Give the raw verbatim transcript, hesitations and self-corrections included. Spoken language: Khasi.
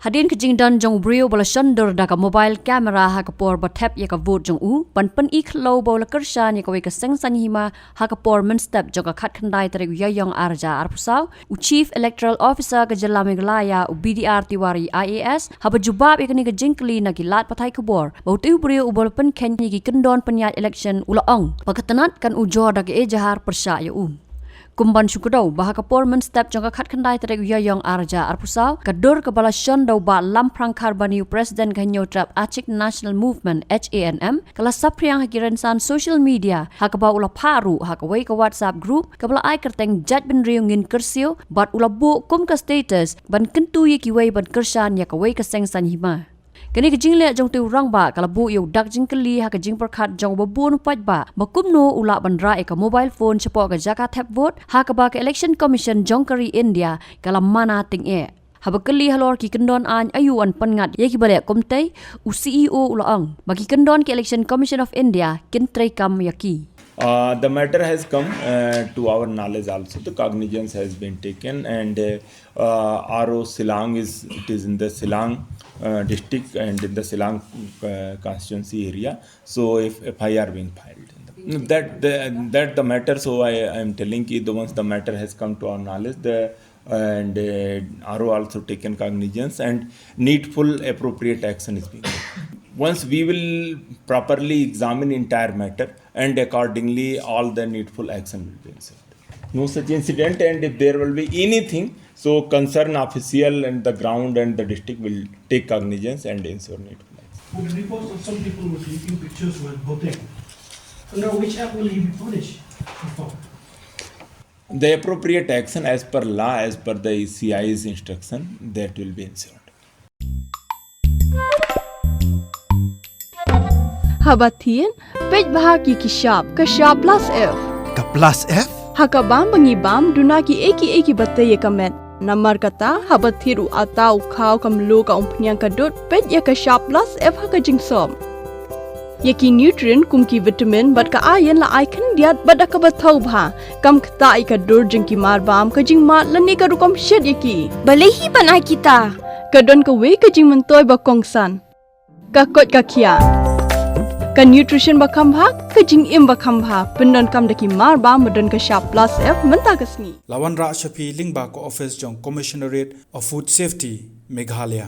Hadien ka jingdon jong u briew ba la shon dur da ka mobile camera ha ka por ba thep ïa ka vote jong u, ban pyni khyllew ba u la kyrshan ïa kawei ka seng saiñ hima ha ka por mynstep jong ka khatkhyndai tarik u Ïaïong arhajar arphew saw, u Chief Electoral Officer ka jylla Meghalaya u B D R Tiwari I A S, haba jubab ïa kane ka jingkylli na ki lad pathai khubor, ba utei u briew uba la pynkheiñ ïa ki kyndon pynïaid election u la ong ba ka tnat kan ujor da ka ejahar pyrshah ïa u. Kum ban shu kdew ba ha ka por mynstep jong ka khatkhyndai tarik u Ïaïong arhajar arphew saw, ka dur kaba la shon da u Bah Lamphrang Kharbani, u President ka Hynñiewtrep Achik National Movement, H A N M, ka la saphriang ha ki rynsan social media, ha kaba u la phah ruh ha kawei ka WhatsApp group kaba la ai kyrteng Jaitbynriew Ngin Kyrsiew, bad u la buh kum ka status ban kyntu ïa kiwei ban kyrshan ïa kawei ka seng saiñ hima. Kane ka jingleh jong utei u rangbah ka la buh ïa u dak jingkylli ha ka jingpyrkhat jong uba bun u paidbah ba kumno u lah ban rah ïa ka mobile phone shapoh ka jaka thep vote, ha kaba ka Election Commission jong ka ri India ka la mana tyngeh. Haba kylli halor ki kyndon aiñ aïu yn pynngat ïa kiba leh kumtei, u C E O u la ong ba ki kyndon ka Election Commission of India kin treikam ïa ki. Uh, the matter has come uh, to our knowledge also. The cognizance has been taken, and uh, uh, R O Silang is, it is in the Silang uh, district and in the Silang uh, constituency area. So if F I R being filed, that the, that the matter. So I, I am telling ki the once the matter has come to our knowledge, the and uh, R O also taken cognizance and needful appropriate action is being taken. Once we will properly examine entire matter and accordingly all the needful action will be ensured. No such incident, and if there will be anything, so concern official and the ground and the district will take cognizance and ensure needful action. But the reports of some people were taking pictures while voting. Under which act will he be punished for? The appropriate action as per law, as per the C I A's instruction, that will be ensured. Haba thied, peit bha ki ki shap, ka shap plus F. Ka plus F? Ha ka bam ba ngi bam, duna ki ei ki ei kiba tei ïa ka met. Namar kata, haba thied u atta u khaw ka mluh ka umphniang ka dud, peit ïa ka shap plus F ha ka jingsop. Ïa ki nutrient kum ki vitamin bad ka iron la ai khyndiat bad da kaba thaw bha. Kam ktah ïa ka dur jong ki marbam, ka jingmad lane ka rukom shet ïa ki. Balei hi ban ai kita? Ka don kawei ka jingmyntoi ba kongsan. Ka koit ka khiah. Ka nutrition ba kham bha, ka jingim ba kham bha. Pyndonkam da ki marbam ba don ka shap plus F mynta ka sngi. La wanrah sha phi lyngba ka office jong Commissionerate of Food Safety, Meghalaya.